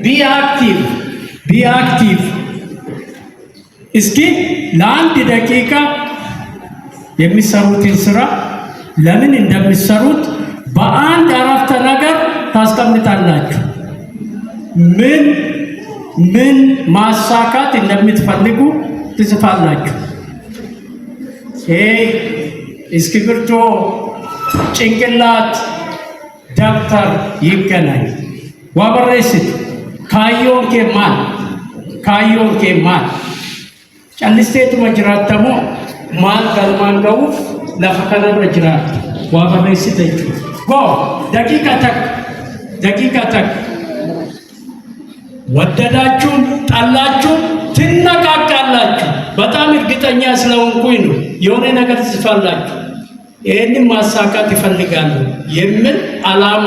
Be active, be active። እስኪ ለአንድ ደቂቃ የሚሰሩትን ስራ ለምን እንደሚሰሩት በአንድ አረፍተ ነገር ታስቀምጣላችሁ። ምን ምን ማሳካት እንደምትፈልጉ ትጽፋላችሁ። ይሄ እስክሪብቶ፣ ጭንቅላት፣ ደብተር ይገናኝ። Waa barreessitu. Kaayyoon kee maal? Kaayyoon kee maal? Callisteetuma jiraattamoo maal galmaan ga'uuf lafa kanarra jiraatta? Waa barreessita jechuudha. Go, daqiiqaa 1, daqiiqaa 1. ወደዳችሁም ጠላችሁም ትነቃቃላችሁ። በጣም እርግጠኛ ስለሆንኩኝ ነው። የሆነ ነገር ትጽፋላችሁ። ይህንን ማሳካት ይፈልጋሉ የሚል አላማ።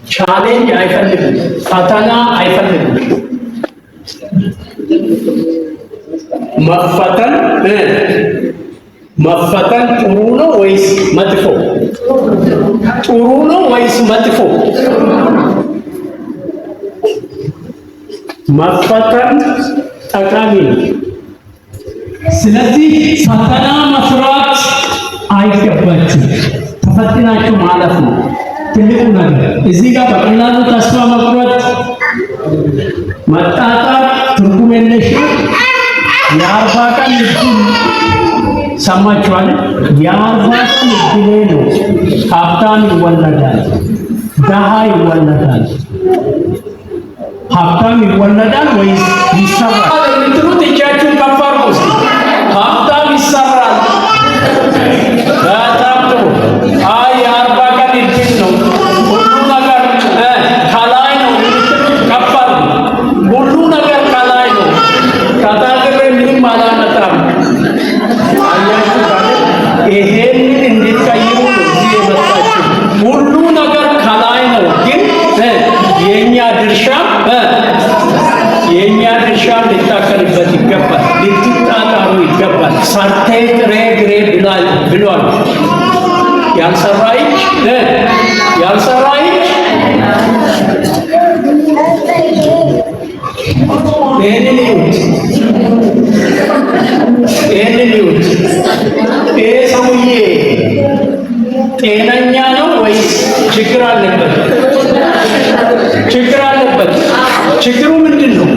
Challenge አይፈልግም፣ ፈተና አይፈልግም። መፈተን መፈተን ጥሩ ነው ወይስ መጥፎ? ጥሩ ነው ወይስ መጥፎ? መፈተን ጠቃሚ ነው። ስለዚህ ፈተና መፍራት አይገባችሁ። ተፈትናችሁ ማለፍ ነው ትልቁ ነገር። እዚህ ጋር በቀላሉ ተስፋ መቁረጥ፣ መጣጣር ትርጉም የለሽ ነው። የ40 ቀን እድል ሰማችኋል። የ40 ቀን እድሌ ነው። ሀብታም ይወለዳል፣ ደሃ ይወለዳል። ሀብታም ይወለዳል ወይስ ይሰራል? የምትሉት እጃችሁን ከፍ አድርጉ እስኪ። ሀብታም ይሰራል። በጣም ጥሩ። አይ፣ የ40 ቀን እድል ነው፣ ሁሉ ነገር ከላይ ነው የምትሉት ከፍ አድርጉ። ሁሉ ነገር ከላይ ነው። ከታግሬ ምንም አላመጣም። አያችሁ አይደል? ይሄንን እንድትቀይሩ ነው እዚህ የመጣችሁ። ሁሉ ነገር ከላይ ነው፣ ግን የኛ ድርሻ ሊታከልበት ይገባል፣ ልትጣጣሩ ይገባል። ሰርቴ ጥሬ ግሬ ብሏል ብሏል። ያልሰራ እጅ ያልሰራ እጅ። ይሄንን ይዩት፣ ይሄንን ይዩት። ይሄ ሰውዬ ጤነኛ ነው ወይስ ችግር አለበት? ችግር አለበት። ችግሩ ምንድን ነው?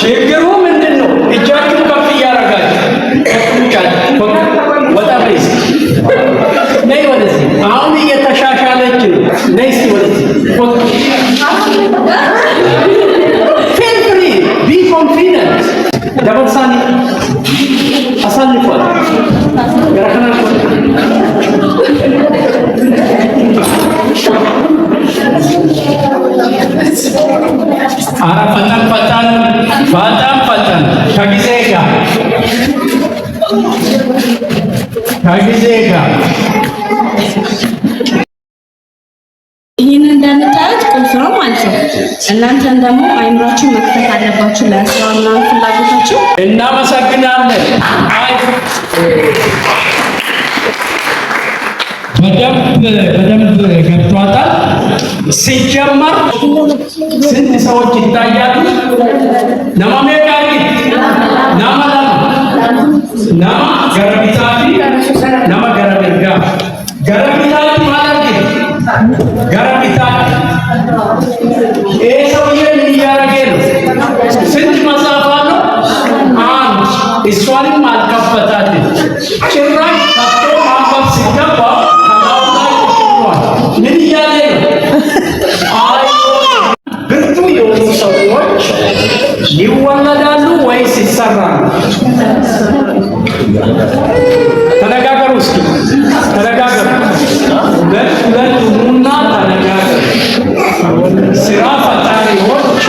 ችግሩ ምንድን ነው? እጃችሁን ከፍ እያደረጋችሁ ወጣ በይ እስኪ፣ ነይ ወደዚህ። አሁን እየተሻሻለች ነው። ነይ እስኪ ወደዚህ። Feel free, be confident። ደበርሳኒ አሳልፏል። ገረከና አረ ፈጠን ፈጠን ፈጠን ፈጠን፣ ከጊዜ ጋር ከጊዜ ጋር። ይህን እንደምታዩት ቁልፍ ነው ማለት ነው። እናንተን ደግሞ አይምሯችሁን መክፈት አለባችሁ ለስራ ምናምን ፍላጎታችሁ። እናመሰግናለን። አይ፣ በደንብ በደንብ ገብቷታል። ሲጀመር ስንት ሰዎች ይታያሉ? Nama meeqa argite? Nama lama. Nama gara bitaa fi nama gara mirgaa. Gara bitaatti maal argite? Gara bitaatti. ይሄ ሰውዬ ምን እያደረገ ነው? ስንት መጽሐፍ አለው? አንድ። እሷንም አልከፈታትም። ጭራሽ ከፍቶ ማንበብ ሲገባው ከላዩ ላይ ቁጭ ብሏል። ምን እያለ ነው? አይ፣ ብርቱ የሆኑ ሰዎች ይወለዳሉ ወይስ ይሰራሉ? ተነጋገሩ እስኪ፣ ተነጋገሩ። ሁለት ሁለት ሁኑና ተነጋገሩ። ስራ ፈጣሪዎች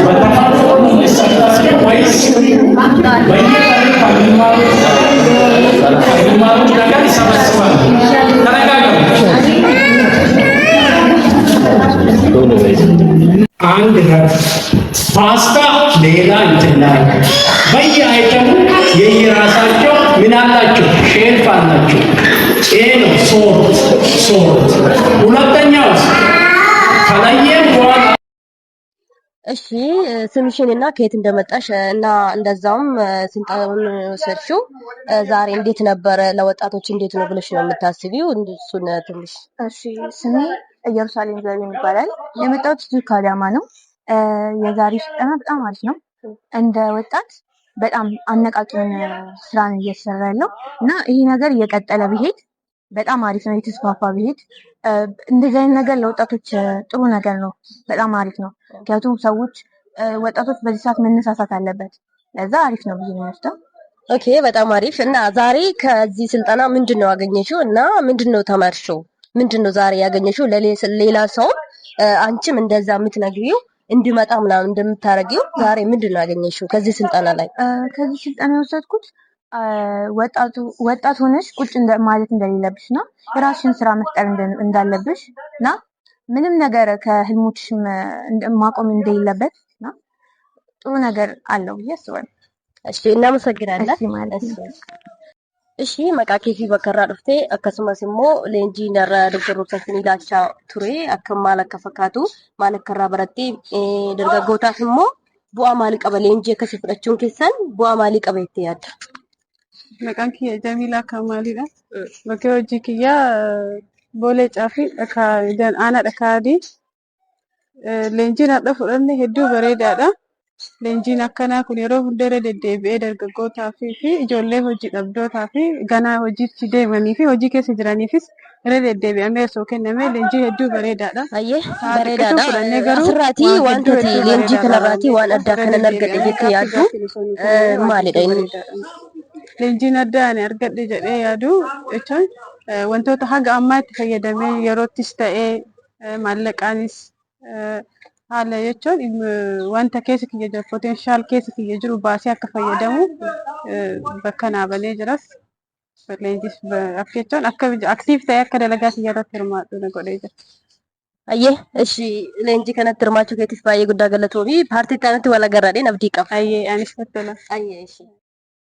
በተፈጥሮ ነው የሚሰጣቸው ወይስ በየቀኑ ከሚማሩት ነገር ይሰበስባሉ? ተነጋገሩ። አንድ ረድፍ ፓስታ ሌላ እንትን ላይ በየ item ኡ የየራሳቸው ምን አላቸው? Shelf አላቸው። ይሄ ነው sort sort። ሁለተኛው ከለየን በኋላ እሺ፣ ስምሽን እና ከየት እንደመጣሽ እና እንደዛውም ስልጠናውን ወሰድሽው ዛሬ እንዴት ነበረ? ለወጣቶች እንዴት ነው ብለሽ ነው የምታስቢው? እሱን ትንሽ። እሺ፣ ስሜ ኢየሩሳሌም ዘሪሁን ይባላል። የመጣሁት እዚሁ ከአዳማ ነው። የዛሬው ስልጠና በጣም አሪፍ ነው። እንደ ወጣት በጣም አነቃቂ የሆነ ስራ ነው እየተሰራ ያለው እና ይሄ ነገር እየቀጠለ ቢሄድ በጣም አሪፍ ነው። የተስፋፋ ቢሄድ እንደዚህ አይነት ነገር ለወጣቶች ጥሩ ነገር ነው። በጣም አሪፍ ነው። ምክንያቱም ሰዎች ወጣቶች በዚህ ሰዓት መነሳሳት አለበት። ለዛ አሪፍ ነው ብዬ ነው የምወስደው። Okay፣ በጣም አሪፍ። እና ዛሬ ከዚህ ስልጠና ምንድን ነው ያገኘሽው? እና ምንድን ነው ተማርሽው? ምንድን ነው ዛሬ ያገኘሽው? ለሌላ ሰው አንቺም እንደዛ የምትነግሪው እንዲመጣ ምናምን እንደምታረጊው ዛሬ ምንድን ነው ያገኘሽው ከዚህ ስልጠና ላይ? ከዚህ ስልጠና የወሰድኩት ወጣቱ ወጣት ሆነሽ ቁጭ ማለት እንደሌለብሽ እና የራስሽን ስራ መፍጠር እንዳለብሽ እና ምንም ነገር ከህልሞችሽ ማቆም እንደሌለበት እና ጥሩ ነገር አለው ብዬ አስባለሁ። እሺ፣ እናመሰግናለን። እሺ ማለት ነው። እሺ፣ maqaa kee fi bakka irraa dhufte akkasumas immoo leenjii narra Dr. Roobsan ilaachaa ture akka maal akka fakkaatu, maal akka irraa barattee, dargaggootaaf immoo bu'aa maalii qaba, leenjii akkasii fudhachuun keessan bu'aa maalii qaba jettee yaadda? Maqaan kiyya Jamiilaa Kamaalidha. Bakki hojii kiyyaa Boolee Caafii aanaa Dhakaadii. Leenjiin har'a fudhanne hedduu bareedaadha. Leenjiin akkanaa kun yeroo hunda irra deddeebi'ee dargaggootaa fi ijoollee hojii dhabdootaa fi ganaa hojiitti deemanii fi hojii keessa jiraniifis irra deddeebi'amee osoo kennamee leenjii hedduu bareedaadha. Hayyee, Sa'a xiqqishoo bareedaadha. fudhannee garuu Asirraatii waan wanta hedduu ati hedduu leenjii bareedaadha. Kanarraatii waan addaa Irra kanan argadhe deddeebi'amee jettee gaaffii yaaddu gaaffiin osoo nuu kennamee waan maalidha hedduu inni? bareedaadha. Leenjiin addaa ani argadhe jedhee yaadu jechuun wantoota haga ammaatti fayyadamee yeroottis ta'ee maallaqaanis haala jechuun wanta keessa kiyya jiru, potential keessa kiyya jiru baasee akka fayyadamu bakka naa banee jiras. Leenjis akka jechuun akka active ta'ee akka dalagaa kiyya irratti hirmaadhu na godhee jira. Hayyee, እሺ, leenjii kanatti hirmaachuu keetiif baay'ee guddaa galatoomi. Paartii itti aanutti wal agarraadheen abdii qaba. Hayyee, anis natti tola. Hayyee, እሺ.